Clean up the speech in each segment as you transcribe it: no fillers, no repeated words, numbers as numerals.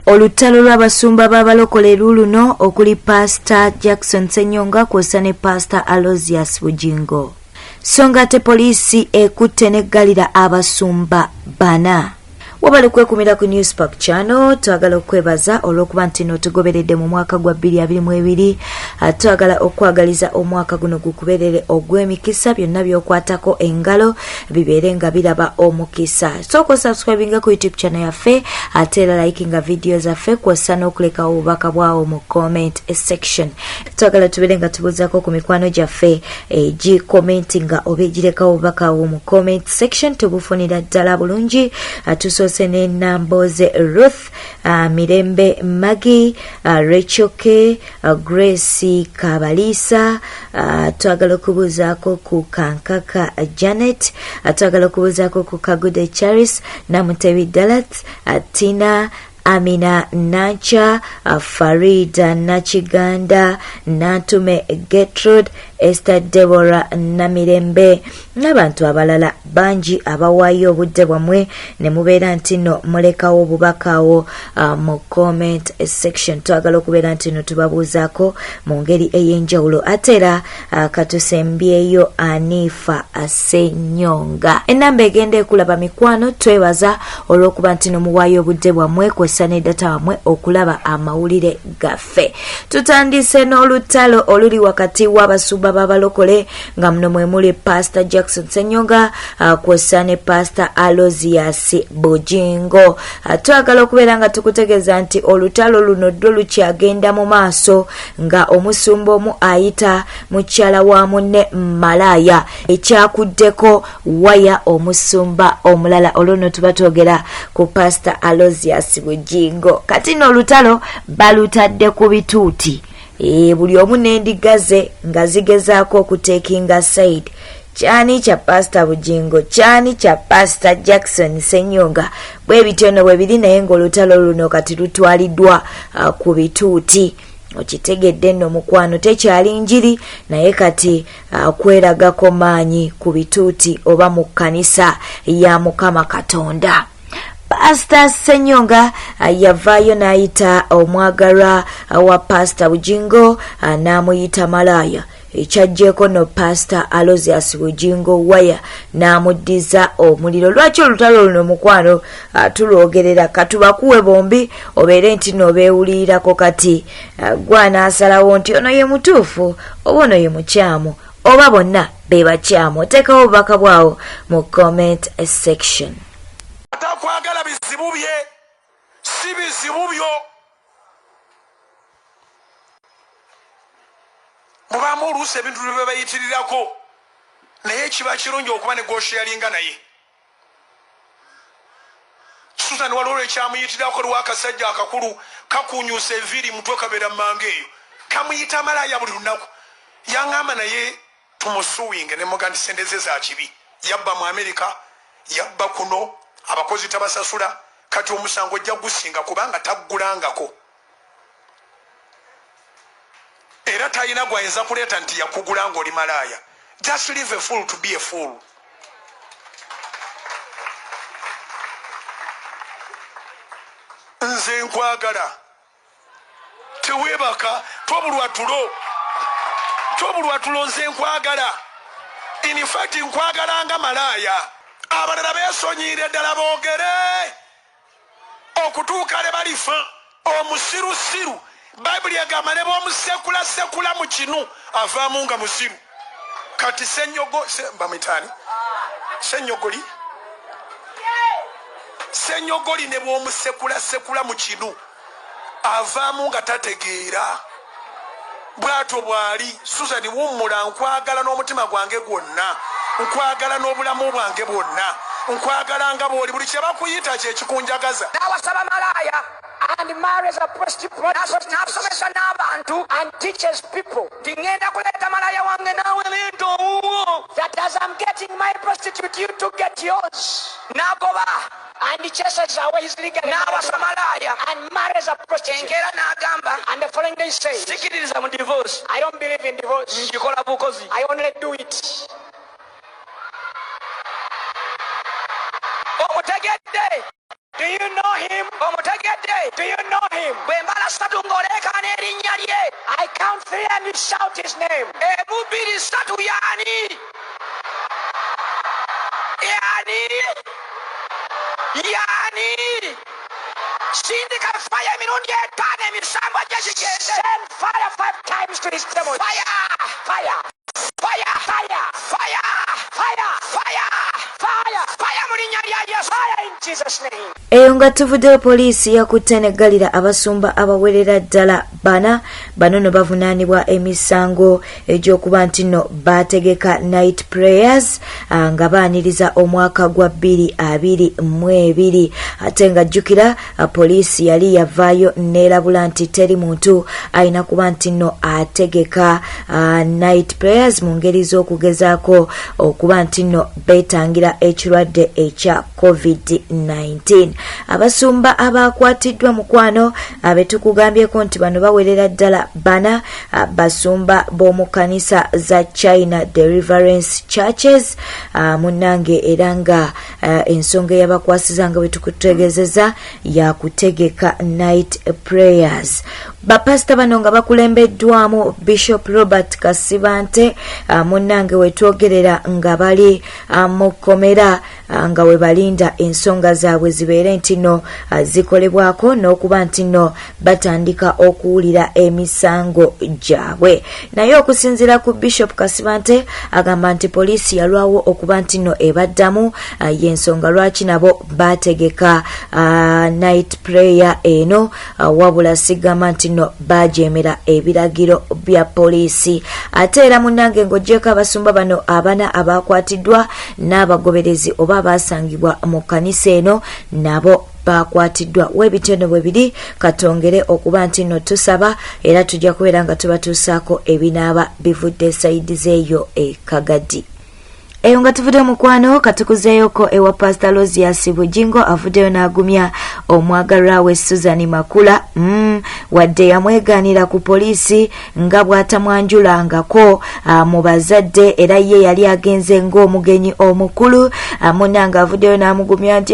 Olutalo lw'abasumba b'abalokole luuluno okuli Paasita Jackson Ssenyonga kw'ossa ne Paasita Aloysius Bugingo. So nga ate poliisi ekutte n'eggalira abasumba bana. Wabale kwekumira ku Newspark Channel, twagala okwebaza olw'okuba nti no tugoberedde mu mwaka gwa 2022. Twagala okwagaliza omwaka guno gukuberere ogw'emikisa, byonna by'okwatako engalo bibeere nga biraba omukisa. Sooka osubscribinga ku YouTube channel yaffe, ate era likinga video zaffe kw'ossa n'okulekawo obubaka bwawo mu comment section. Twagala tubeere nga tubuuzaako ku mikwano gyaffe egikomentinga oba egirekawo obubaka wo mu comment section, tubufunira ddala bulungi. Tusoose ne Namboze Ruth, Mirembe Maggie, Rachel K, Grace Kabalisa. Twagala okubuuzaako ku Kankaka Janet, twagala okubuuzaako ku Kagude Charis, Namutebi Dalat, Tina Amina Nancha, Farida Nakiganda, Nantume Gertrude, Esther Deborah Namirembe n'abantu abalala bangi abawaayo obudde bwammwe ne mubeera nti nno mulekawo obubakawo mu comment section. Twagala okubeera nti nno tubabuuzaako mu ngeri ey'enjawulo. Ate era katusembyeyo Anifa Ssenyonga. Ennamba egenda ekulaba mikwano, twebaza olw'okuba nti no muwaayo obudde bwammwe kw'ossa ne data wammwe okulaba amawulire gaffe. Tutandise n'olutalo oluli wakati w'abasumba b'abalokole nga muno mwe muli Pastor Jackson Ssenyonga kw'ossa ne Pastor Aloysius Bugingo. Twagala okubeera nga tukutegeeza nti olutalo luno ddwo lukyagenda mu maaso nga omusumba omu ayita mukyala wa munne malaaya, ekyakuddeko waya omusumba omulala. Olwo nno tuba twogera ku Pastor Aloysius Bugingo. Kati nno olutalo balutadde ku bituuti. Buli omu n'endiga ze nga zigezaako okuteekinga side. Kyani kya Pastor Bugingo, kyani kya Pastor Jackson Ssenyonga, bwe bityo nno bwe biri, naye ng'olutalo luno kati lutwaliddwa ku bituuti. Okitegedde nno mukwano, tekyali njiri naye kati kweragako maanyi ku bituuti oba mu kkanisa ya Mukama Katonda. Pastor Ssenyonga yavaayo n'ayita omwagalwa wa Pastor Bugingo n'amuyita malaaya, ekyaggyeko no Pastor Aloysius Bugingo waya n'amuddiza omuliro. Lwaki olutalo luno mukwano tulwogerera? Katubakuwe bombi obeere nti nno obeewulirirako. Kati gw'anaasalawo nti ono ye mutuufu oba ono ye mukyamu oba bonna be bakyamu. Oteekawo obubaka bwawo mu comment section. Atakwagala bizibu bye si bizibu byo. Mubaamu oluusi ebintu bye bayitirirako, naye kiba kirungi okuba ne gw'osharinga naye. Susan waliwo lwekyamuyitirako lwakasajja akakulu kakunyusa enviiri mutwe kabeera mmange eyo kamuyita malaaya buli lunaku. Yaŋŋamba naye tumusuwinge ne muga nti sente ze za kibi, yabba mu Amerika, yabba kuno, abakozi tabasasula, kati omusango ojja gusinga kubanga taggulangako era talina gwayinza kuleeta nti yakugula ng'oli malaaya. Just leave a fool to be a fool. Nze nkwagala, teweebaka, tobulwa tulo, tobulwa tulo. Nze nkwagala, in fact nkwagala nga malaaya. Abalala beesonyiire ddala boogere okutuuka le balifa. Omusirusiru Bayibuli egamba ne bw'omusekulasekula mu kinu avaamu nga musiru. Kati senyogo bamwitaani senyogoli, senyogoli ne bw'omusekulasekula mu kinu avaamu nga tategeera. Bw'atyo bw'ali. Susan wummula, nkwagala n'omutima gwange gwonna, nkwagala n'obulamu bwange bwonna, nkwagala nga bw'oli, buli kye bakuyita kye kikunjagaza. N'awasa bamalaaya and marries a prostitute n'asomesa n'abantu and teaches people nti ŋŋenda kuleeta malaya wange naawe leeta owuwo that as I'm getting my prostitute, you to get yours. N'agoba And he chases away his legal n'awasa malaaya and marries a prostitute. Enkeera n'agamba And the following day says, sikiririza mu divorce. I don't believe in divorce. Nkikola bukozi. I only do it. Omutegedde? Do Do you know him? Omutegedde? Do you know him? Bwe mbala ssatu ng'oleekaana erinnya lye. I count three and you shout his name. Emu, bbiri, ssatu, y'ani? Y'ani? Y'ani? Sindika fire emirundi etaano emisambwa gye gigende. Send fire five times to his demons. Fire! Fire! Fire! Fire! Fire! Fire! Fire! Fire! Fire mu linnya lya Yesu. Fire in Jesus' name. Eyo nga tuvuddeyo, poliisi yakutte neggalira abasumba abawerera ddala bana. Bano no bavunaanibwa emisango egy'okuba nti nno baategeka night prayers nga baaniriza omwaka gwa 2022. Ate nga jjukira, poliisi yali yavaayo neerabula nti teri muntu alina kuba nti nno ategeka night prayers mu ngeri z'okugezaako okuba nti nno beetangira ekirwadde ekya COVID-19. Abasumba abakwatiddwa, mukwano, betukugambyeko nti bano bawerera ddala bana, basumba b'omu kkanisa za China Deliverance Churches, munnange, era nga ensonga eyabakwasiza nga bwe tukutegeezeza yakutegeka night prayers. Bapasita bano nga bakulembeddwamu Bishop Robert Kasibante, munnange, wetwogerera nga bali mu kkomera, nga we balinda ensonga zaabwe zibeere nti nno zikolebwako n'okuba nti nno batandika okuwulira emisango gyabwe. Naye okusinziira ku Bishop Kasibante, agamba nti poliisi yalwawo okuba nti nno ebaddamu, y'ensonga lwaki nabo bategeka night prayer eno, wabula sigamba nti nno bajemera ebiragiro bya poliisi. Ate era munnange, ng'oggyeko abasumba bano abana abakwatiddwa, n'abagoberezi oba abasangibwa mu kkanisa eno nabo bakwatiddwa. Weebityo bwe biri. Katongere okuba nti nno tusaba era tujja kubeera nga tubatuusaako ebinaaba bivudde side z'eyo e Kagadi. Eyo nga tuvudde, mukwano, katukuzeeyoko ewa Pasita Aloysius Bugingo. Avuddeyo n'agumya omwagalwa we Susan Makula, wadde yamwegaanira ku poliisi nga bw'atamwanjulangako mu bazadde, era ye yali agenze ng'omugenyi omukulu. Munange, avuddeyo n'amugumya nti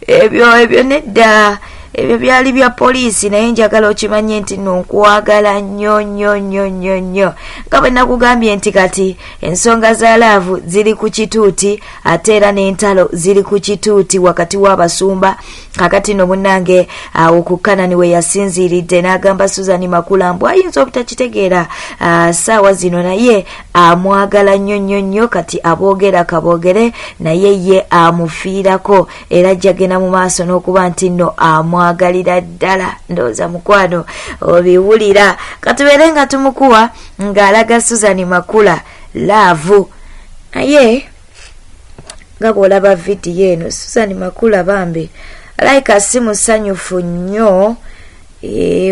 ebyo nedda, ebyo byali bya poliisi, naye njagala okimanye nti nno nkwagala nnyo nnyo nnyo nnyo nnyo, nga bwe nakugambye nti kati ensonga za love ziri ku kituuti, ate era n'entalo ziri ku kituuti wakati w'abasumba. Kakati no munnange, awo ku Kanani we yasinziiridde n'agamba Susan Makula mbu ayinza obutakitegeera saawa zino, naye amwagala nnyo nnyo nnyo. Kati aboogera kaboogere, naye ye amufiirako era ajja genda mu maaso n'okuba nti nno amwagalira ddala. Ndowooza mukwano obiwulira. Katubeere nga tumukuwa ng'alaga Susan Makula love, naye nga bw'olaba vidiyo eno, Susan Makula bambi alayika si musanyufu nnyo,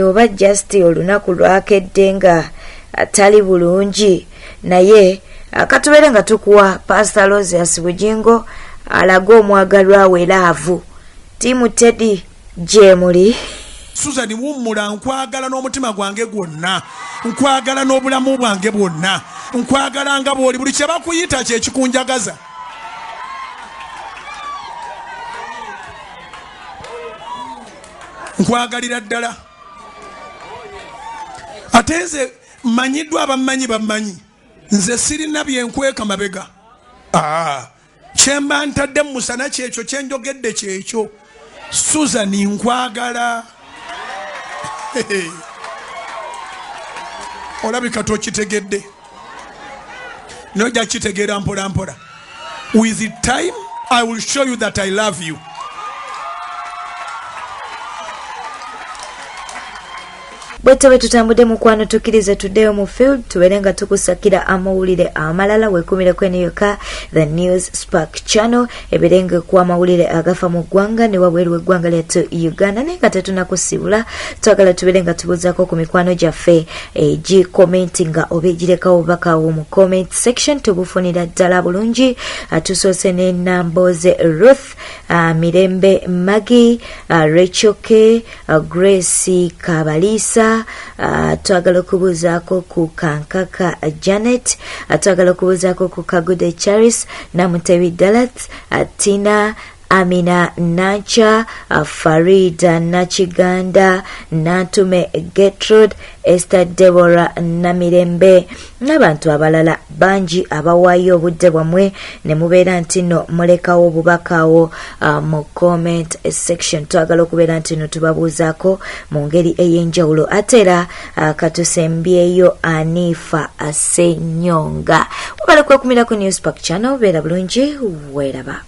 oba just olunaku lwakedde nga atali bulungi. Naye katubeere nga tukuwa Pastor Aloysius Bugingo alage omwagalwa we love. Team Teddy, gyemuli? Susan, wummula. Nkwagala n'omutima gwange gwonna, nkwagala n'obulamu bwange bwonna, nkwagala nga bw'oli. Buli kye bakuyita kyekikunjagaza. Nkwagalira ddala. Ate nze mmanyiddwa, abammanyi bammanyi, nze sirina byenkweka mabega. Aa, kyemba ntadde mu musana kyekyo, kyenjogedde kyekyo. Susan, nkwagala. Olabika tokitegedde, nojja kitegeera mpola mpola. With time I will show you that I love you. Bwetyo bwe tutambudde, mukwano. Tukkirize tuddeyo mu field, tubeere nga tukusakira amawulire amalala. Weekumireko eno yokka, The News Spark Channel, ebeere nga ekuwa amawulire agafa mu ggwanga ne wabweru w'eggwanga lyattu Uganda. Naye nga tetunakusibula, twagala tubeere nga tubuuzaako ku mikwano gyaffe egikomentinga oba egirekawo obubaka wo mu comment section, tubufunira ddala bulungi. Tusoose ne Namboze Ruth, Mirembe Magi, Rachel K, Grace Kabalisa. Twagala okubuuzaako ku Kankaka Janet, twagala okubuuzaako ku Kagude Charis, Namutebi Dalat, Tina. Amina Nancha, Farida Nakiganda, Nantume Gertrude, Esther Deborah Namirembe n'abantu abalala bangi abawaayo obudde bwammwe ne mubeera nti nno mulekawo obubakaawo mu comment section. Twagala okubeera nti nno tubabuuzaako mu ngeri ey'enjawulo. Ate era katusembyeyo Anifa Senyonga. Webale kwekumirako Newspark Channel, beera bulungi, weeraba.